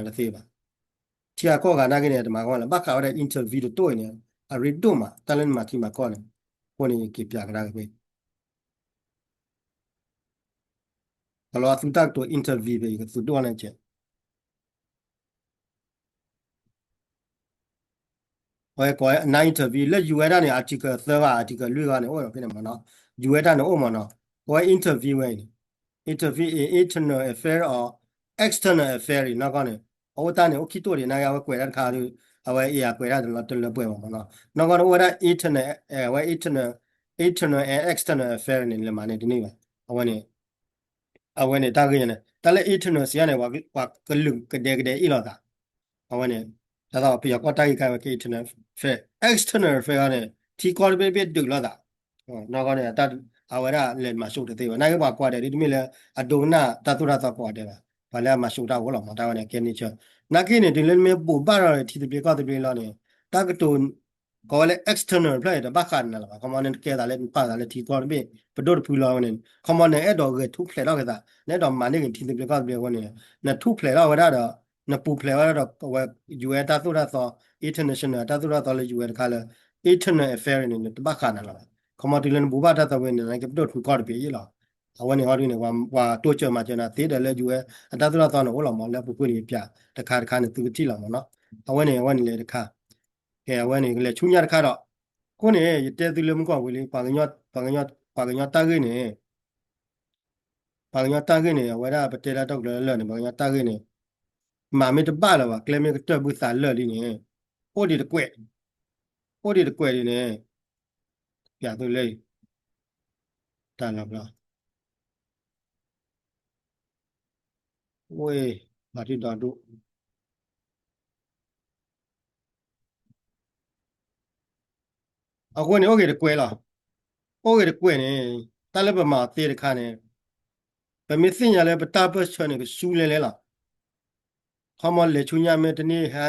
တသ့ဘၣ်. ထံဂၤကီၢ်ဂၤနာ်က့န့ၣ် တမၤကီလၢၤ ဘၣ်ဃးဝဲဒၣ် interview တတိၢ်အံၤန့ၣ် အရ့ဒိၣ်မး တၢ်လၢနမၤထံမၤကီၢ်န့ၣ်. အဃိန့ၣ် ယက့ၤပၠးကဒါက့ၤ ပလီၤသူတၢ်ကတိၤ interview ဖဲ ယကသူဒိၣ်န့ၣ်ကဲး အဝဲကိး interview လၢ ယူၢ်ဝဲဒၣ်န့ၣ် article သၢဂၤ article လွံၢ်ဂၤန့ၣ် အိၣ်ဒီးဖဲန့ၣ်မ့ၢ်နီၤ. ယူၢ်ဝဲဒၣ်န့ၣ်အိၣ်မ့ၢ်နီၤ. အဝဲ interview ဝဲအံၤန့ၣ် interview in internal affair or external affair နီၢ်ကီၢ်န့ၣ် အအိၣ်တၢ်န့ၣ် အိၣ်ခံတိၢ်ဒံး နာ်က့ အဝဲကွဲးတၢ်တခါဒီး အဝဲအံၤကွဲးတၢ်တလၢပှဲၤဘၣ်မ့ၢ်နီၤ. နီၢ်ကီၢ်န့ၣ် အိၣ်ဝဲဒၣ် internal အဝဲ internal internal and external affair န့ၣ် လဲၤမၤန့ၢ်တန့ၢ်ဘၣ်. အဝဲန့ၣ် အဝဲန့ၣ် တၢ်ဂ့ၢ်ညါန့ၣ် တၢ်လၢ internal စံးယါန့ၣ် ပှၤကလုာ်ကဒဲကဒဲအ့ၣ်လိာ်သး. အဝဲန့ၣ် တၢ်သးပယီၤကီၢ်တၢ်ဂ့ၢ်ခါဝဲကဲ internal affair, external affair န့ၣ် ထံကီၢ်တဘ့ၣ်တဘ့ၣ်ဒုးလိာ်သး. နီၢ်ကီၢ်န့ၣ် အဝဲဒၣ်လဲၤမၤစိးတသ့ဘၣ်. နာ်က့ပှၤကိးဂၤဒဲးဒ်တမ့ၢ်လၢ အဒိကနၣ်တၢ်သိၣ်တၢ်သီကိးဂၤဒဲးဘၣ်. ပှၤလၢအမၤစိးတၢ်အိၣ်လီၤမး တၢ်ဝဲန့ၣ်ကဲန့ၣ်ဆၢ. နာ်က့န့ၣ် တုၤလၢနမ့ၢ်ဘိးဘၣ်ထီၣ်ထံသဘျ့ကီၢ်သဘျ့လီၤန့ၣ် တၢ်ကတိၤ ကိးဝဲလၢ external ဖျၢၣ်အံၤ တဘၣ်ဃးနၤလၢၤဘၣ်. ခီမီန့ၣ် နကဲသးလၢနပာ်သးလၢထံကီၢ်တဘ့ၣ် ပဒိၣ်တဖုလီၤဝဲန့ၣ် ခီမီနအဲၣ်ဒိးဂဲၤထူၣ်ဖျဲးထီၣ်က့ၤသး နအဲၣ်ဒိးမၤန့ၢ်က့ၤထံသဘျ့ကီၢ်သဘျ့အဃိန့ၣ် နထူၣ်ဖျဲးထီၣ်ဝဲဒၣ်ဒီး နပူၤဖျဲးဝဲဒၣ်ဒီး အဝဲ ယူၢ်ဝဲတၢ်သိၣ်တၢ်သီ international တၢ်သိၣ်တၢ်သီလၢ ယူၢ်ဝဲတခါလၢ internal affair န့ၣ် နတဘၣ်ဃးနၤလၢၤဘၣ်. ခီမီတုၤလၢနဘိးဘၣ်တၢ်သးဝဲန့ၣ် နကဲပဒိၣ်တဖုကီၢ်တဘ့ၣ်အ့ၣ်လီၤ. အဝဲန့ၣ်ဟီဒ်န့ၣ် ပှၤတိစၢၤမၤစၢၤနၤသ့ဒီးလၢ ယူၢ်ဝဲအတၢ်သိၣ်တၢ်သီန့ၣ်အိၣ်လီၤမး လၢပူၤကွံာ်န့ၣ် ယပၠးတခါတခါန့ၣ် သုကထံၣ်လီၤမးနီၤ. အဝဲန့ၣ် အဝဲန့ၣ်လဲၤတခါ ကဲ အဝဲန့ၣ် ကလဲၤဆူညါတခါဒီး အဃိန့ၣ် ယတဲသုလၢမုၢ်ကီၢ်ဝံၤလံ ပှၤကညီတၢ်ဂ့ၢ်န့ၣ် ပှၤကညီတၢ်ဂ့ၢ်န့ၣ် အဝဲဒၣ်ပတဲလၢတၢ်ကလၢလၢာ်န့ၣ် ပှၤကညီတၢ်ဂ့ၢ်န့ၣ် မၤမ့ၢ်တဘၣ်လၢၤဘၣ် ကျဲမ့ၢ်ကတၢၢ်ဘုသးလၢာ်လံန့ၣ် အိၣ်ဒံးတကွဲး အိၣ်ဒံးတကွဲးဒ်န့ၣ် ပျးသုလၢ တၢ်လီၤဘျီ ဝ့ၢ် ဘၣ်ဒုဒီဒူၣ် အဃိန့ၣ် အိၣ်ဂ့ၤတကွဲးလီၤ. အိၣ်ဂ့ၤတကွဲးန့ၣ် တၢ်လၢပမၤအီၤသ့တခါန့ၣ် ပမ့ၢ်သ့ၣ်ညါလၢပတၢ်ပၢၢ်ဆၢန့ၣ် ကဆူလဲလဲလီၤ. ခီမီလဲၤဆူညါမ့ၢ်တန့ၢ်ဟဲ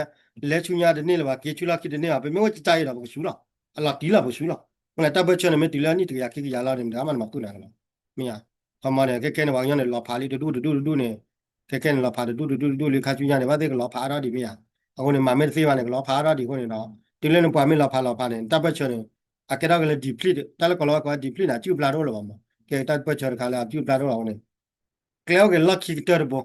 လဲၤဆူညါတန့ၢ်လၢၤဘၣ် က့ၤဆူလီၢ်ခံတန့ၢ်ဘၣ် ပမ့ၢ်အိၣ်ကတၢၢ်အံၤဒီး ပကဆူလီၤ. အလီၤတံၢ်လီၤ ပကဆူလီၤ. မ့ၢ်လၢတၢ်ပၢၢ်ဆၢန့ၣ် မ့ၢ်တုၤလၢအနံၣ်တကယၤခံကယၤလီၤန့ၣ် မတၤမၤနမၤသူၣ်နၤကလီၤ. မ့ၢ်ဧါ. ခီမီန့ၣ် ခဲခဲန့ၣ် ပှၤကညီန့ၣ် လီၤဖးလံတဒူၣ်တဒူၣ်တဒူၣ်န့ၣ် ခဲခဲန့ၣ် လီၤဖးတဒူၣ်တဒူၣ်တဒူၣ်လံ ခါဆူညါန့ၣ် ဘၣ်သ့ၣ်ကလီၤဖးအါထီၣ်ဒံးမ့ၢ်ဧါ. အဃိန့ၣ် မၤမ့ၢ်တသ့ဘၣ်န့ၣ် ကလီၤဖးအါထီၣ်ဒံးအဃိန့ၣ်ဒီး တုၤလၢနပှၤမ့ၢ်လီၤဖးလီၤဖးန့ၣ် တၢ်ပၢၢ်ဆၢန့ၣ် အကဲထီၣ်က့ၤလၢ deplete တၢ်လၢကီၢ်လီၤဝဲကိး deplete န့ၣ် အစုၣ်ပျါတအိၣ်လၢၤဘၣ်မး ကဲတၢ်ပၢၢ်ဆၢတခါလၢအစုၣ်ပျါတအိၣ်လၢၤအဃိန့ၣ် ကျဲအိၣ်က့ၤလီၢ်ခံကတၢၢ်တဘိ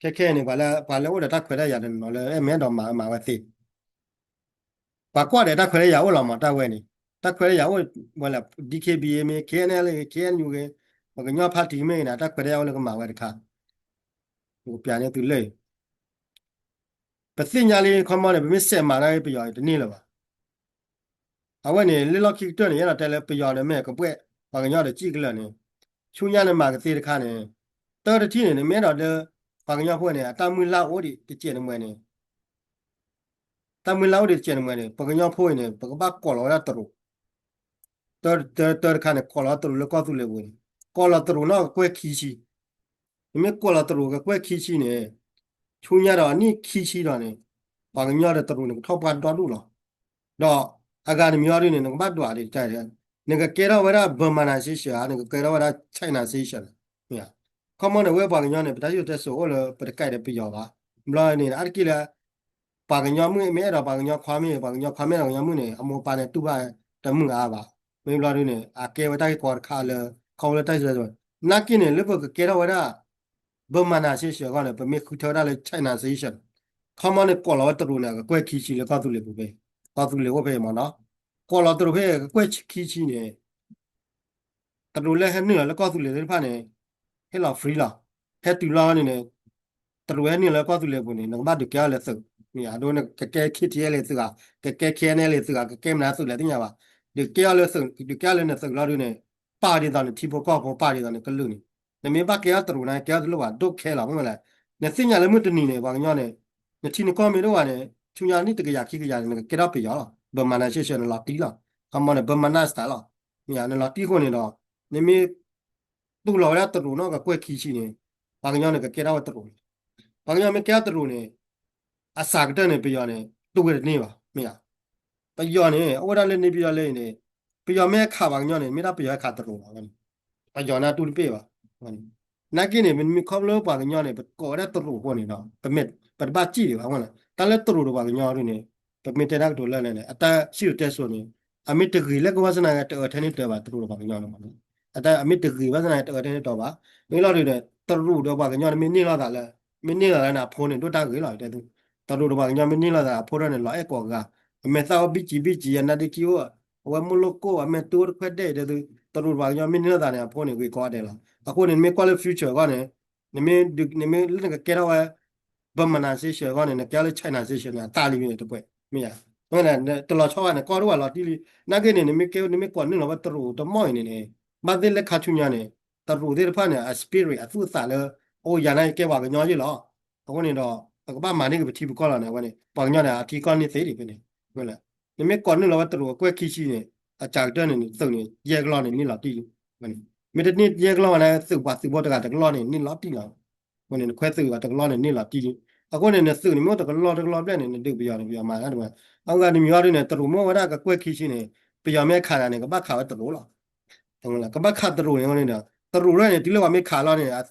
ခဲခဲန့ၣ် ပှၤလၢ ပှၤလၢအိၣ်ဒီးတၢ်ခွဲးတၢ်ယာ်တနီၤနီၤလၢ အဲၣ်မ့ၢ်အဲၣ်ဒိးမၤမၤဝဲသ့ ပှၤကွၢ်ဒီးတၢ်ခွဲးတၢ်ယာ်အိၣ်လီၤမး တၢ်ဝဲန့ၣ် တၢ်ခွဲးတၢ်ယာ်အိၣ်ဝဲလၢ DKBA မ့ၢ် KNLA KNU ဂ့ၤ ပှၤကညီ party မ့ၢ်ဂ့ၤန့ၣ် တၢ်ခွဲးတၢ်ယာ်အိၣ်လၢကမၤဝဲတခါ ပကပျးန့ၢ်သုလၢ ပသ့ၣ်ညါလံ ခီမီန့ၣ် ပမ့ၢ်စဲးမၤတၢ်ဂ့ၢ်ပယီၤတန့ၢ်လၢၤဘၣ် အဝဲန့ၣ် လၢလီၢ်ခံကတၢၢ်န့ၣ် ယအဲၣ်ဒိးတဲလၢပယီၤန့ၣ် မ့ၢ်ကဘှဲၣ် ပှၤကညီဒီးစံၣ်ကလၢာ်န့ၣ် ဆူညါန့ၣ်မၤကသ့တခါန့ၣ် တၢ်တထံၣ်န့ၣ် နမ့ၢ်အဲၣ်ဒိးလၢ ပှၤကညီဖိန့ၣ် အတၢ်မုၢ်လၢ်အိၣ်ဒံးတစဲးတမှဲၤန့ၣ် တၢ်မုၢ်လၢ်အိၣ်ဒံးတစဲးတမှဲၤန့ၣ် ပှၤကညီဖိအံၤန့ၣ် ပကဘၣ်ကိးလီၤဝဲဒၣ်တရူး တၢတၢတခါန့ၣ် ကိးလီၤတရူးလၢကီၢ်သူလ့ၤပူၤန့ၣ် ကိးလီၤတရူးနီၢ်ကကွဲၢ်ခံဆံ နမ့ၢ်ကိးလီၤတရူးကကွဲၢ်ခံဆံန့ၣ် ဆူညါဒီးနံၣ်ခံဆံဒီးန့ၣ် ပှၤကညီဒီးတရူးန့ၣ် ကထီၣ်ပှၢ်ဒီဒူၣ်လီၤ. ဒီးအဂၤတမံၤအံၤဒ်န့ၣ် နကဘၣ်ဒွးဒံးတၢ် နကကဲထီၣ်ဝဲဒၣ် Burmanization ဧါ နကကဲထီၣ်ဝဲဒၣ် Chinization မ့ၢ်ဧါ. ခီမီန့ၣ် ဝဲပှၤကညီန့ၣ် ပတၢ်စံၣ်စိၤတဲစိၤအိၣ်လၢပတကဲဒီးပယီၤဘၣ်. ဘျီန့ၣ် အါတက့ၢ်လၢ ပှၤကညီမုၣ်မ့ၢ်အဲၣ်ဒိးပှၤကညီခွါမ့ၢ် ပှၤကညီခွါမ့ၢ်အဲၣ်ဒိးပှၤကညီမုၣ်န့ၣ် အမိၢ်အပၢ်န့ၣ်တူၢ်ဘၣ်တမုာ်အါဘၣ်. မ့ၢ်ဘျီဒ်န့ၣ် အကဲဝဲတၢ်ဂ့ၢ်ကီတခါလၢ ခီဖျိလၢတၢ်စံၣ်စိၤတဲစိၤ နာ်က့န့ၣ် လၢပကကဲထီၣ်ဝဲဒၣ် Burmanization အဂီၢ်န့ၣ် ပမ့ၢ်ဃုထၢဝဲဒၣ်လၢ Chinization ခီမီန့ၣ် ကိးလီၤဝဲတရူးန့ၣ် အကကွဲၢ်ခံဆံလၢကီၢ်သူလ့ၤပူၤဖဲ ကီၢ်သူလ့ၤအိၣ်ဖဲအံၤမ့ၢ်နီၤ. ကိးလီၤတရူးဖဲအံၤ ကကွဲၢ်ခံဆံန့ၣ် တရူးလၢဟဲနုာ်လီၤလၢကီၢ်သူလ့ၤသ့ၣ်တဖၣ်န့ၣ် ဟဲလီၤ free လီၤ. ဟဲတုၤလီၤန့ၣ်န့ၣ် တရူးဟဲနုာ်လီၤလၢကီၢ်သူလ့ၤပူၤန့ၣ် နကဘၣ်ဒုးကဲထီၣ်လၢသုး, မ့ၢ်ဧါ, ဒ်နကကဲ K T L A သုးဧါ, ကကဲ K N L A သုးဧါ, ကကဲမနုၤသုးလဲၣ်သ့ၣ်ညါဘၣ်. ဒုးကဲထီၣ်လၢသုး, ဒုးကဲထီၣ်လၢနသုးလီၤဒ်န့ၣ် ပာ်ဒ်သိးနထံဖိကီၢ်ဖိ ပာ်ဒ်သိးနကလုာ်န့ၣ်, နမ့ၢ်ဘၣ်ကဲထီၣ်တရူးန့ၣ် ကဲထီၣ်တလိၣ်ဘၣ်, don't care လီၤ. မ့ၢ်မနုၤလဲၣ်, နသ့ၣ်ညါလၢမုၢ်တနံၤန့ၣ် ပှၤကညီန့ၣ် နထံနကီၢ်မ့ၢ်တအိၣ်ဘၣ်န့ၣ် ဆူညါနံၣ်တကယၤခံကယၤန့ၣ် နကကဲထီၣ်ပယီၤလီၤ. Burmanization နလီၤတံၢ်လီၤ. ခီမီန့ၣ် Burmanize တၢ်လီၤ. မ့ၢ်ဧါ, နလီၤတံၢ်အဃိန့ၣ်ဒီး နမ့ၢ် တူၢ်လီၤဝဲဒၣ်တရူးနီၢ်ကကွဲၢ်ခံဆံန့ၣ် ပှၤကညီန့ၣ် ကကဲထီၣ်ဝဲတရူးလီၤ. ပှၤကညီမ့ၢ်ကဲထီၣ်တရူးန့ၣ် အစှၤကတၢၢ်န့ၣ် ပယီၤန့ၣ် တူၢ်ဝဲတန့ၢ်ဘၣ်, မ့ၢ်ဧါ. ပယီၤန့ၣ် အိၣ်ဝဲဒၣ်လၢန့ၣ်ပယီၤလၢအံၤန့ၣ် ပယီၤမ့ၢ်ဟဲခးပှၤကညီန့ၣ် မ့ၢ်ဒၣ်ပယီၤဟဲခးတရူးလီၤ. ပယီၤန့ၣ်တူၢ်တပ့ၢ်ဘၣ်. နာ်က့န့ၣ် ပမ့ၢ်ခီဖျိပှၤကညီန့ၣ် ပကိးဝဲဒၣ်တရူးအဃိန့ၣ်ဒီး ပမ့ၢ် ပတဘၣ်စံၣ်ဒံးဘၣ်အဃိန့ၣ် တၢ်လၢတရူးဒီးပှၤကညီဒ်န့ၣ် ပမ့ၢ်တဲတၢ်ကတိၤလၢလဲၣ်န့ၣ် အတၢ်စံၣ်စိၤတဲစိၤန့ၣ် အမ့ၢ်တဂ့ၤလၢကဝၢ်စနၢ်ကဲ တအၢထဲန့ၣ်တၢဘၣ် တရူးဒီးပှၤကညီန့ၣ် အတၢ်အမ့ၢ်တဂ့ၤဘၣ်စနၢ်ကဲ တအၢထဲန့ၣ်တၢဘၣ် မ့ၢ်လီၤဒ်န့ၣ် တရူးဒီးပှၤကညီန့ၣ်မ့ၢ်န့ၢ်လိာ်သးလၢ မ့ၢ်န့ၢ်လိာ်သးလၢန့ၣ် အဖိန့ၣ်ဒိၣ်တၢ်ဂ့ၤလီၤ တဲသု တရူးဒီးပှၤကညီမ့ၢ်န့ၢ်လိာ်သးအဖိထီၣ်န့ၣ် လီၤအဲၣ်ကိးဂၤ အမဲာ်သၣ်အိၣ်ဘံၣ်ကံဘံၣ်ကံ အနါဒ့ခံအိၣ် အဝဲမိၢ်လိၣ်ကိၣ် အမဲာ်တူၢ်အိၣ်တခွဲးဒဲး တဲသု တရူးဒီးပှၤကညီမ့ၢ်န့ၢ်လိာ်သးန့ၣ် အဖိန့ၣ်ဂ့ၤကိးဂၤဒဲးလီၤ အဃိန့ၣ် နမ့ၢ်ကွၢ်လၢ future အဂီၢ်န့ၣ် နမ့ၢ်ဒုး နမ့ၢ်လၢနကကဲထီၣ်ဝဲ Burmanization အဂီၢ်န့ၣ် နကဲလၢ Chinization န့ၣ် အသးလံန့ၣ်တကွဲး မ့ၢ်ဧါ တလီၤဆီဘၣ်န့ၣ် ကီၢ်တအိၣ်ဘၣ်လီၤတံၢ်လံ နာ်က့န့ၣ် နမ့ၢ်ကဲ နမ့ၢ်ကိးနုာ်လီၤဝဲတရူးတမီၢ်အံၤန့ၣ်န့ၣ် ဘၣ်သ့ၣ်လၢခါဆူညါန့ၣ် တရူးသ့ၣ်တဖၣ်န့ၣ် အ spirit အသူၣ်အသးလၢ အိၣ်ယၤန့ၣ်ကဲပှၤကညီယ့ၢ်လီၤ အဃိန့ၣ်ဒီး ပကဘၣ်မၤန့ၢ်က့ၤပထံပကီၢ်လီၤန့ၣ် အဝဲန့ၣ် ပှၤကညီန့ၣ် အထံကီၢ်န့ၢ်သ့ဒံးဖဲန့ၣ် နမ့ၢ်ကိးနုာ်လီၤဝဲတရူးအကွဲၢ်ခံဆံန့ၣ် အစှၤကတၢၢ်န့ၣ် သုးန့ၣ် ယဲၢ်ကလီၢ်န့ၣ် န့ၢ်လီၤတံၢ်လံ မ့ၢ်တန့ၢ်ယဲၢ်ကလီၢ်ဘၣ်န့ၣ် သုးပှၤသုးဖိတဂၤတကလီၢ်န့ၣ် န့ၢ်လီၤတံၢ်လီၤ အဃိန့ၣ် နခွဲသုးဘၣ်တကလီၢ်န့ၣ် န့ၢ်လီၤတံၢ်လံ အဃိန့ၣ် နသုးန့ၣ် မ့ၢ်အိၣ်တကလီၢ်တကလီၢ်ဘျဲၣ်န့ၣ် နဒုးပယီၤန့ၣ် ပယီၤမၤတၢ်တဝဲ အဂၤတမံၤအီၤဒ်န့ၣ် တရူးမ့ၢ်အိၣ်ဝဲဒၣ်ကကွဲၢ်ခံဆံန့ၣ် ပယီၤမ့ၢ်ဟဲခးနၤန့ၣ် ကဘၣ်ခးဝဲတရူးလီၤ ကဘၣ်ခးတရူးန့ၣ်န့ၣ်ဒီး တရူးရဲၣ်န့ၣ် တုၤလၢပှၤမ့ၢ်ခးလီၤန့ၣ်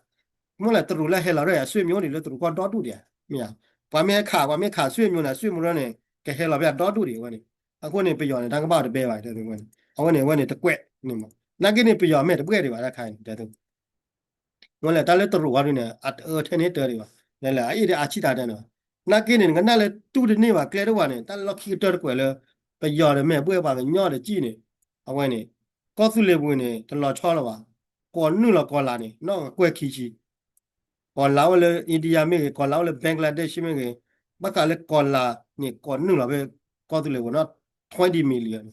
မ့ၢ်လဲၣ် တရူးလၢဟဲလီၤရဲၣ် အဆွေမျိုးန့ၣ် လၢတရူးကီၢ်ဒီဒူၣ်ဒံးဧါ မ့ၢ်ဧါ ပှၤမ့ၢ်ဟဲခး ပှၤမ့ၢ်ခး ဆွေမျိုးန့ၣ် အဆွေမျိုးရဲၣ်န့ၣ် ကဟဲလီၤဖဲအဒီဒူၣ်ဒံးဝဲန့ၣ် အဃိန့ၣ် ပယီၤန့ၣ် တၢ်ကဘၣ်တဘဲဘၣ် တဲသုဝဲန့ၣ် အဝဲန့ၣ် အဝဲန့ၣ်တကွဲးန့ၣ်မး နာ်က့န့ၣ် ပယီၤမဲာ်တဘှဲၣ်ဒံးဘၣ်တၢ်ခါအံၤန့ၣ် တဲသု မ့ၢ်လဲၣ် တၢ်လၢတရူးအီၤဒ်န့ၣ် အတအၢထဲန့ၣ်တၢဒံးဘၣ် လဲၤလဲၤ အအ့ၣ်ဒီးအဆံၣ်တၢ်တဲန့ၣ်ဘၣ် နာ်က့န့ၣ် နကနၣ်လၢတူၢ်တန့ၢ်ဘၣ် ကျဲတဝဲန့ၣ် တၢ်လၢလီၢ်ခံကတၢၢ်တကွဲးလၢ ပယီၤဒီးမဲာ်ဘှဲၣ်ပှၤကညီဒီးကံၣ်န့ၣ် အဝဲန့ၣ် ကီၢ်သူလ့ၤပူၤန့ၣ် တလီၤဆီလၢၤဘၣ် ကိးနုာ်လီၤကီၤလၤန့ၣ် နီၢ်ကကွဲၢ်ခံဆံ ကီၤလၤအိၣ်လၢ India မ့ၢ်ဂ့ၤ ကီၤလၤအိၣ်လၢ Bangladesh မ့ၢ်ဂ့ၤ ဘၣ်ဃးလၢကီၤလၤန့ၣ် ကိးနုာ်လီၤဖဲ ကီၢ်သူလ့ၤပူၤနီၢ် twenty million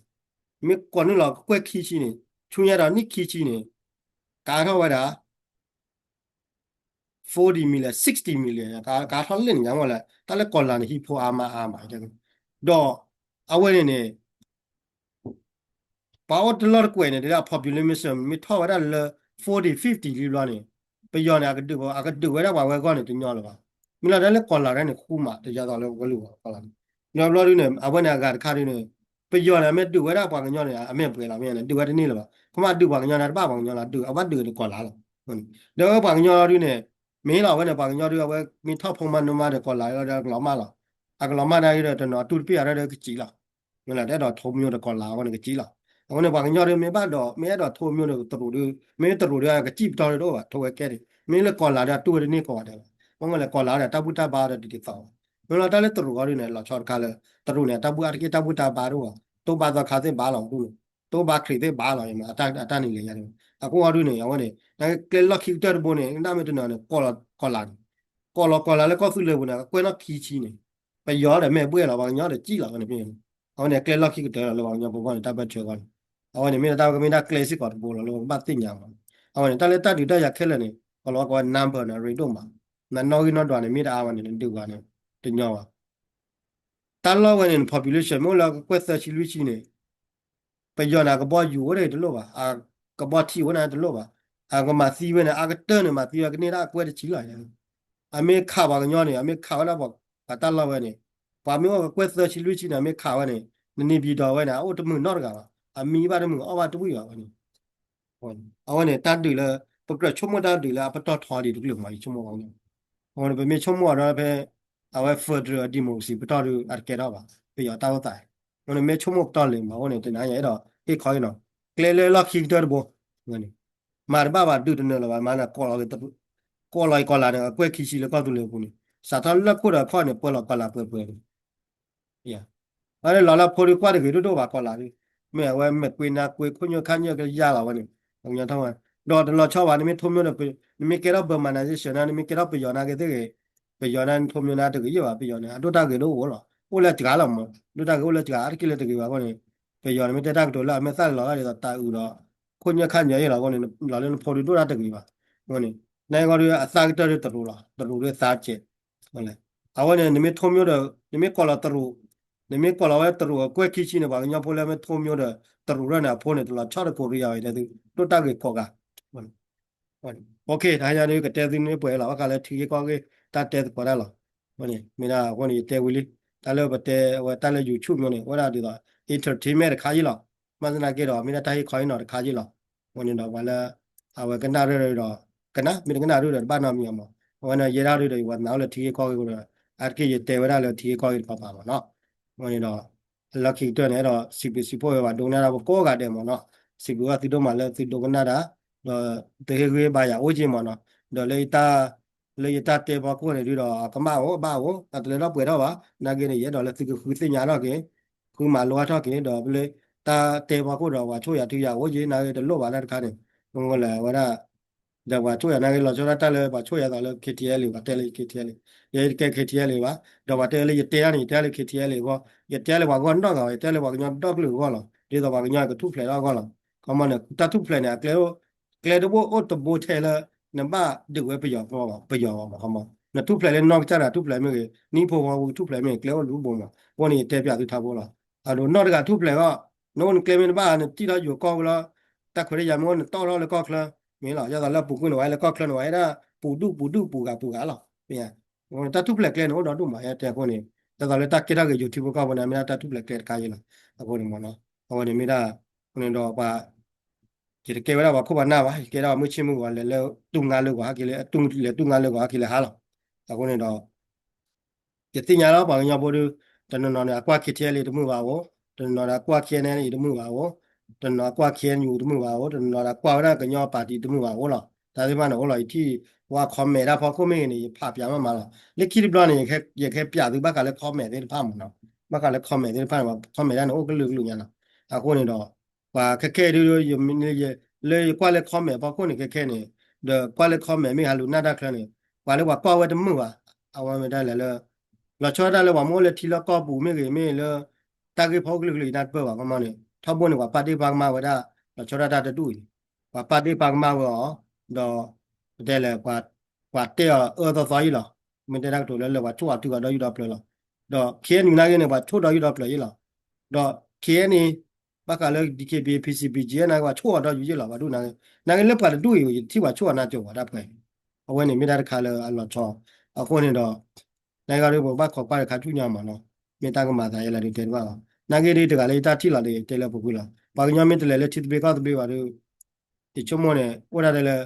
မ့ၢ်ကိးနုာ်လီၤကကွဲၢ်ခံဆံန့ၣ် ဆူညါဒီးနံၣ်ခံဆံန့ၣ် ကါထီၣ်ဝဲဒၣ် forty million, sixty million ကါထီၣ်လၢန့ၣ်ညါမ့ၢ်လဲၣ် တၢ်လၢကီၤလၤန့ၣ် ဟံၣ်ဖိအါမးအါမး ဒီး အဝဲန့ၣ်န့ၣ် ပှၤအိၣ်တလီၢ်တကွဲးန့ၣ် တဒၣ် population မ့ၢ်ထီၣ်ဝဲဒၣ်လၢ forty, fifty လံဘျီန့ၣ် ပယီၤန့ၣ် အကဒုး အကဒုးဝဲဒၣ်ပှၤဝဲအဂီၢ်န့ၣ် တညီလၢၤဘၣ်. မ့ၢ်လီၤတၢ်လၢကီၤလၤဒၣ်န့ၣ် ဃူမး တယၤသိးလၢဝဲလူၤဘၣ်ကီၤလၤန့ၣ် ဒီးဘျီဒုန့ၣ် အဝဲန့ၣ်အဂၤတခါဒုန့ၣ် ပယီၤန့ၣ် အမ့ၢ်ဒုးဝဲဒၣ်ပှၤကညီန့ၣ် အမ့ၢ်ပှဲၤလီၤ မ့ၢ်န့ၣ် ဒုးဝဲတန့ၢ်လၢၤဘၣ်. ခီမးဒုးပှၤကညီန့ၣ် တဘၣ်ပှၤကညီလီၤ ဒုး အဘၣ်ဒုးကီၤလၤလီၤ. ဒီးပှၤကညီဒုန့ၣ် မ့ၢ်လီၤ အဝဲန့ၣ် ပှၤကညီဒု အဝဲမ့ၢ်ထီၣ်ဖိမၤနိမၤဒီးကီၤလၤဒီးကလီၤမၢ်လီၤ. အကလီၤမၢ်ဒၣ်ဒီးတနီၤအတူၢ်တပ့ၢ်အါဒီးကစံၣ်လီၤ. မ့ၢ်လီၤ တအဲၣ်ဒိးထိမျိုးဒီးကီၤလၤအဝဲန့ၣ်ကစံၣ်လီၤ. အဃိန့ၣ် ပှၤကညီဒုမ့ၢ်ဘၣ်ဒီး မ့ၢ်အဲၣ်ဒိးထိမျိုးဒီးတရူးဒု မ့ၢ်တရူးဒုကစံၣ်ပတီၢ်ဒိၣ်ဘၣ် ထိဝဲကဲဒံး မ့ၢ်လၢကီၤလၤဒီးတူၢ်ဝဲတန့ၢ်ကိးဂၤဒဲးဘၣ်. မ့ၢ်လၢကီၤလၤဒီးတၢ်ဘူၣ်တၢ်ဘါဒီးဒ်သိးဘၣ်. မ့ၢ်လီၤတၢ်လၢတရူးအီၤဒုန့ၣ် လီၤဆီတခါလၢ တရူးန့ၣ် တၢ်ဘူၣ်အါတက့ၢ်တၢ်ဘူၣ်တၢ်ဘါဒိၣ်ဘၣ် တိၢ်ဘါသီခါသ့ၣ်ဘါလီၤဒုန့ၣ် တိၢ်ဘါခရံာ်သ့ၣ်ဘါလီၤ အတၢ်န့ၣ်လဲၤယါန့ၣ် အဃိအီၤဒုန့ၣ် အဝဲန့ၣ် ကျဲလီၢ်ခံကတၢၢ်တဘိန့ၣ် နမ့ၢ်တနီၤန့ၣ် ကီၤလၤန့ၣ် ကီၤလီၤကီၤလၤလၢကီၢ်သူလ့ၤပူၤန့ၣ် အကွဲးနီၣ်ခံဆံန့ၣ် ပယီၤဒီးမဲာ်ဘှဲၣ်လီၤ ပှၤကညီဒီးကံၣ်လီၤဝဲန့ၣ် အဝဲန့ၣ် ကျဲလီၢ်ခံကတၢၢ်လီၤလၢပှၤကညီဖိဂီၢ်န့ၣ် တၢ်ပၢၢ်ဆၢဂီၢ်န့ၣ် အဝဲန့ၣ်မ့ၢ်တၢ်ကမ့ၢ်တၢ်ကျဲစ့ၢ်ကီးတဘိလီၤလၢပကဘၣ်သ့ၣ်ညါဘၣ်. အဝဲန့ၣ် တၢ်လၢတၢ်ဒုးတၢ်ယၤခဲလၢာ်န့ၣ် ကီၤလၤဝါကိးဝဲ number န့ၣ် ရ့ဒိၣ်မး နနီၣ်ဂံၢ်နီၣ်ဒွးန့ၣ် မ့ၢ်တအါဝဲန့ၣ် နဒုးဝဲန့ၣ် တညီဘၣ်. တၢ်လီၢ်ဝဲန့ၣ် န population မ့ၢ်အိၣ်လၢကကွဲၢ်သၢဆံလွံၢ်ဆံန့ၣ် ပယီၤန့ၣ် အကဘီယူၤအိၣ်ဒၣ်တလိၣ်ဘၣ်, အကဘီထံအိၣ်န့ၣ်တလိၣ်ဘၣ်, အကမၤသံဝဲန့ၣ် အကတၢၢ်န့ၣ် မၤသံဝဲကန့ၢ်ဒၣ်အကွဲၢ်တဆံလီၤ. အမ့ၢ်ခးပှၤကညီန့ၣ် အမ့ၢ်ခးဝဲဒၣ်ပှၤတၢ်လီၢ်ဝဲန့ၣ်, ပှၤမ့ၢ်အိၣ်ကကွဲၢ်သၢဆံလွံၢ်ဆံန့ၣ် အမ့ၢ်ခးဝဲန့ၣ် နန့ၢ်ဘံဒီးဝဲန့ၣ် အအိၣ်တမုာ်နီတဂၤဘၣ်, အမံဘၣ်တမုာ်အီၣ်ဘၣ်တဝံၣ်ဘၣ်ဝဲန့ၣ် အဝဲန့ၣ် တၢ်ဒုးလၢ ပကြၢးဆိကမိၣ်တၢ်ဒုးလၢအပတီၢ်ထီဒံးတကလုာ်မး ယဆိကမိၣ်အီၤ, အဝဲန့ၣ် ပမ့ၢ်ဆိကမိၣ်အီၤဒီးဖဲ အဝဲ federal democracy ပတီၢ်ဒုးအတကဲထီၣ်ဘၣ် ပယီၤတၢ်အိၣ်သး, အဝဲန့ၣ် မ့ၢ်ဆိကမိၣ်ပတီၢ်လၢမး အဝဲန့ၣ် တနၤယအဲၣ်ဒိးဟ့ၣ်ခီအံၤနီၤ, ကျဲလၢလီၢ်ခံကတၢၢ်တဘိ မၤတဘၣ်ဘၣ်ဒုးတနၢၤလၢၤဘၣ် မၤန့ၣ် ကိးလီၤက့ၤကီၤလၤန့ၣ် အကွဲၢ်ခံဆံလၢကီၢ်သူလ့ၤပူၤန့ၣ် စးထီၣ်လၢခိၣ်ဒီးခီၣ်န့ၣ် ပၢလီၤကီၤလၤပှဲၤပှဲၤန့ၣ် အဝဲလီၤလၢဖိဒုးကွၢ်တဂ့ၤဒိၣ်ဒိၣ်ဘၣ်ကီၤလၤဒုး, မ့ၢ်အဝဲမဲာ်ကွ့နါကွ့ခိၣ်ညၢၢ်ခါညၢၢ်ကယၢ်လီၤဝဲန့ၣ်, ပှၤကညီထီၣ်ဝဲ, ဒီးတလီၤဆီဘၣ် နမ့ၢ်ထိမျိုးဒီး နမ့ၢ်ကဲထီၣ် Burmanization နမ့ၢ်ကဲထီၣ်ပယီၤနာ်က့သ့ၣ်ဂ့ၤ, ပယီၤန့ၣ်နထိမျိုးန့ၣ်တဂ့ၤယဲၢ်ဘၣ် ပယီၤန့ၣ် အဒိၣ်တၢ်ဂ့ၤဒိၣ်အိၣ်လီၤ, အိၣ်လၢစှၤလီၤမး, ဒိၣ်တၢ်ဂ့ၤအိၣ်လၢစှၤ အါတက့ၢ်လၢတဂ့ၤဘၣ်အဃိန့ၣ်, ပယီၤန့ၣ်မ့ၢ်တဲတၢ်ကတိၤလၢအမဲာ်သၣ်လီၤဂာ်ဒ်သိးတၤအုးဒီး ခိၣ်ညၢၢ်ခါညၢၢ်ယဲၢ်လီၤအဃိန့ၣ် လီၤလၢနဖိဒုးဒိၣ်တၢ်တဂ့ၤဘၣ်, အဃိန့ၣ် နဂီၢ်ဒုးအသါကတၢၢ်ဒုးတရူးလီၤ တရူးဒုးသါစဲး အဝဲန့ၣ် နမ့ၢ်ထိမျိုးဒီး နမ့ၢ်ကိးလီၤတရူး, နမ့ၢ်ကိးလီၤဝဲတရူးအကွဲၢ်ခံဆံန့ၣ် ပှၤကညီဖိလၢမ့ၢ်ထိမျိုးဒီး တရူးရၢၢ်န့ၣ် အဖိန့ၣ် တလီၤဆီတကိးရံယၤဝဲတဲသု ဒိၣ်တၢ်ဂ့ၤကိးဂၤ, တဟါညါဒုးကတဲသုန့ၣ်ပှဲၤလီၤ ဘၣ်ဃးလၢထံဂ့ၢ်ကီၢ်ဂ့ၢ် တၢ်တဲသကိးတၢ်လီၤ, မ့ၢ်ဒၣ်အဃိန့ၣ် ယတဲဝံၤလံ, တၢ်လၢပတဲဝဲတၢ်လၢ YouTube မျိုးန့ၣ် ဝဲဒၣ်ဒ်သိး entertainment တခါယ့ၣ်လီၤ, မ့ၢ်သနာ်က့ဒီး မ့ၢ်ဒၣ်တၢ်ဟ့ၣ်ခီအံၤနီၤတခါယ့ၣ်လီၤ, အဃိန့ၣ်ဒီးပှၤလၢ အဝဲကနၣ်ရၢၢ်ဒီး ကနၣ်, မ့ၢ်တကနၣ်ဒုဒီးတဘၣ်နီတမံၤအမး. အဝဲန့ၣ် ယဲဒၣ်ဒုဒီး ယဝဲနာ်အိၣ်လၢထံဂ့ၢ်ကီၢ်ဂ့ၢ်အဃိဒီး အါတက့ၢ်ယတဲဝဲဒၣ်လၢထံဂ့ၢ်ကီၢ်ဂ့ၢ်တခီပၤမးနီၤ. အဝဲန့ၣ်ဒီး အလီၢ်ခံကတၢၢ်န့ၣ် အဲၣ်ဒိးစံးဘျုးစံးဖှိၣ်ဝဲပှၤဒိကနၣ်တၢ်ဖိကိးဂၤဒဲးမးနီၤ. စံးဘျုးဘၣ်သုဒိၣ်မးလၢသုဒိကနၣ်တၢ်, ဒီးသုဟ့ၣ်ဂံၢ်ဟ့ၣ်ဘါယၤအိၣ်က့မးနီၤ. ဒီးလၢယတၢ် လၢယတၢ်တဲဖီခိၣ်န့ၣ်ဒုဒီး အကမၣ်အိၣ်ဘၣ်အိၣ် အတလၢထီၣ်ပှဲၤထီၣ်ဘၣ်. နာ်က့န့ၣ် ယအဲၣ်ဒိးလၢသုကဃုသ့ၣ်ညါထီၣ်က့ၤ, ဃုမၤလိအါထီၣ်က့ၤ, ဒီးလၢတၢ်တဲဖီခိၣ်ဒီး ပှၤဆိၣ်ယၤထုယၤအိၣ်က့, နာ်က့တလိၣ်ဘၣ်တၢ်တခါန့ၣ်, မ့ၢ်လၢအဝဲဒၣ် ဒီးပှၤဆိၣ်ယၤနာ်က့ လီၤဆီဒၣ်တၢ်လၢပှၤဆိၣ်ယၤသိးလၢ KTLA ပှၤတဲလၢ KTLA, ယဲယတကဲ KTLA ဘၣ်, ဒီးပှၤတဲလၢယတဲတၢ်န့ၣ် ယတဲလၢ KTLA အဂီၢ်, ယတဲလၢပှၤဂီၢ်နီတဂၤဘၣ်, ယတဲလၢပှၤကညီဒီကလုာ်အဂီၢ်လီၤ. ဒ်သိးပှၤကညီကထူၣ်ဖျဲးထီၣ်အဂီၢ်လီၤ. ခီမီန့ၣ် တၢ်ထူၣ်ဖျဲးန့ၣ် အကျဲ ကျဲတဘိအိၣ်တဘိထဲလၢ နဘၣ်ဒုးဝဲပယီၤဘၣ်, ပယီၤဘၣ်မး, ခီမီ နထူၣ်ဖျဲးလၢနီၢ်ကစၢ်တဂၤထူၣ်ဖျဲးမ့ၢ်ဂ့ၤ, နံၣ်ဖိဝီဖိကထူၣ်ဖျဲးမ့ၢ်ဂ့ၤ ကျဲအိၣ်တဘိမး, အဃိန့ၣ် ယတဲပၠးသုထီဘိလီၤ. အဒိ နီၢ်တဂၤထူၣ်ဖျဲးအဂီၢ်, နအိၣ်နကျဲမ့ၢ်တဘၣ် နစံၣ်ထီၣ်ယိၤကီၢ်ဝဲလီၤ, တၢ်ခွဲးတၢ်ယာ်မ့ၢ်အိၣ် နတီၣ်ထီၣ်လၢကီၢ်ချၢ မ့ၢ်လီၤ. ဒ်သိးလၢပူၤကွံာ်န့ၣ် ဝဲလၢကီၢ်ချၢန့ၣ် ဝဲဒၣ်ပူၤဒူၣ်ပူၤဒူၣ်ပူၤဂၤပူၤဂၤလီၤ. မ့ၢ် တၢ်ထူၣ်ဖျဲးကျဲန့ၣ် အိၣ်ဒီဒူၣ်မး ယတဲအဃိန့ၣ်, ဒ်သိးလၢတၢ်ကဲထီၣ်က့ၤယိၤထံဖိကီၢ်ဖိန့ၣ် မ့ၢ်ဒၣ်တၢ်ထူၣ်ဖျဲးကျဲတခါအံၤလီၤ. အဃိန့ၣ်မးနီၤ, အဝဲန့ၣ်မ့ၢ်ဒၣ်, အဃိန့ၣ်ဒီးပှၤ ယတကဲဝဲဒၣ်ပှၤခိၣ်ပှၤနၢ်ဘၣ်, ယကဲဒၣ်ပှၤမုၢ်ဆ့ၣ်မုၢ်ဂီၤ လဲၤလၢတူၢ်ငါလၢဂီၤဟဲက့ၤလၢ, လဲၤတူၢ်ငါလၢဂီၤဟဲက့ၤလၢဟါလီၤ. အဃိန့ၣ်ဒီး ယသ့ၣ်ညါလီၤ ပှၤကညီဖိဒီး တနီၤနီၤန့ၣ် အကွၢ် KTLA တမုာ်ဘၣ်အိၣ်, တနီၤနီၤဒီးအကွၢ် KNLA တမုာ်ဘၣ်အိၣ်, တနီၤနီၤအကွၢ် KNU တမုာ်ဘၣ်အိၣ်, တနီၤနီၤဒီးကွၢ်ဝဲဒၣ်ကညီပၣ်တံၣ်တမုာ်ဘၣ်အိၣ်လီၤ. တၢ်သ့ၣ်တဖၣ်န့ၣ်အိၣ်လီၤ, ယထံၣ်ဝဲ comment တၢ်ဖီခိၣ်မ့ၢ်ဂ့ၤန့ၣ် ယဖးပၠးမးမးလီၤ. လၢခံတဘျီန့ၣ် ယကဟဲပၠးသုဘၣ်ဃးလၢ comment သ့ၣ်တဖၣ်မးနီၤ, ဘၣ်ဃးလၢ comment သ့ၣ်တဖၣ်န့ၣ် comment တၢ်န့ၣ်အိၣ်ကလုာ်ကလုာ်ညါလီၤ. အဃိန့ၣ်ဒီး ပှၤခဲခဲအံၤဒုး လၢယကွၢ်လၢ comment ဖီခိၣ်န့ၣ် ခဲခဲန့ၣ်, ဒီးကွၢ်လၢ comment မ့ၢ်ဟးလူၤနၢ်တၢ်ချၢန့ၣ်, ပှၤလၢပှၤကွၢ်ဝဲတမုာ်ဘၣ်, အဝဲမ့ၢ်ဒၣ်လဲာ်လၢ လီၤဆီဒၣ်တၢ်လၢပှၤမ့ၢ်အိၣ်လၢထံလီၢ်ကီၢ်ပူၤမ့ၢ်ဂ့ၤ မ့ၢ်လၢ တၢ်ဂ့ၢ်ဖီခိၣ်ကလုာ်ကလုာ်အံၤ နၢ်တပၢၢ်ဘၣ် ခီမီန့ၣ် ထီဘိန့ၣ် ပှၤပာ်ဒ့ၣ်ပာ်ကမၣ်ဝဲဒၣ် လီၤဆီဒၣ်တၢ်တဒူၣ်အံၤန့ၣ်, ပှၤပာ်ဒ့ၣ်ပာ်ကမၣ်ဝဲအီၤ, ဒီး ပတဲလဲၣ် ပှၤတဲအီၤအၢသီသီအံၤလီၤ. မ့ၢ်တဲတၢ်ကတိၤလၢလၢပှၤဆိၣ်အီၤထုအီၤဒီယုၢ်ဒီဖျၢၣ်လီၤ. ဒီး KNU နာ်က့န့ၣ် ပှၤဆိၣ်ဒီယုၢ်ဒီဖျၢၣ်အံၤလီၤ. ဒီး KNA ဘၣ်ဃးလၢ DKBA PC BGF နာ်က့ ပှၤဆိၣ်အီၤဒီယုၢ်ယ့ၣ်လီၤ. ပှၤဒူၣ်နာ်က့ နာ်က့လၢပှၤတဒူၣ်အံၤ ယထံၣ်ပှၤဆိၣ်အီၤနၢ်ကၠိၤပှၤတၢ်ပှဲၤ, အဝဲန့ၣ်မ့ၢ်တၢ်တခါလၢအလီၤဆီ. အဃိန့ၣ်ဒီး နာ်က့ဒီးပဘၣ်ခိးကွၢ်တခါဆူညါမးနီၤ, မ့ၢ်တၢ်ကမၤသးယဲလၢဒုးတဲတဘၣ်ဘၣ်. နာ်က့ဒ်တဂၤလၢယတၢ်ထံၣ်လီၤဒီး တဲလၢပူၤကွံာ်လီၤ. ပှၤကညီမ့ၢ်တလဲၤလၢထံသဘျ့ကီၢ်သဘျ့ဘၣ်ဒီး ယဆိကမိၣ်န့ၣ် အိၣ်ဒၣ်တဲလၢ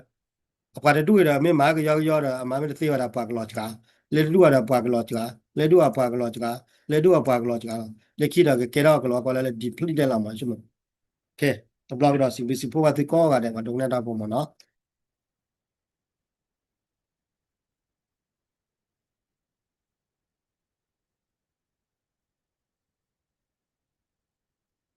အပှၤတဒူၣ်အံၤဒီး မ့ၢ်မၤကယီကယီဒီး အမၤမ့ၢ်တသ့ဘၣ်ဒီး ပှၤကလီၤစှၤ, လဲၤဒူၣ်အီၤဒီးပှၤကလီၤစှၤ, လဲၤဒူၣ်အီၤပှၤကလီၤစှၤ, လဲၤဒူၣ်အီၤပှၤကလီၤစှၤလီၤ. လၢခံဒီးကကဲထီၣ်ကလီၤကွၢ်လၢ deplete ဒဲးလီၤမး ဆိကမိၣ်. တဘျီကဒီး စံးဘျုးစံးဖှိၣ်ဘၣ်သုကိးဂၤဒဲး ပှၤဒိကနၣ်တၢ်ဖိမးနီၤ.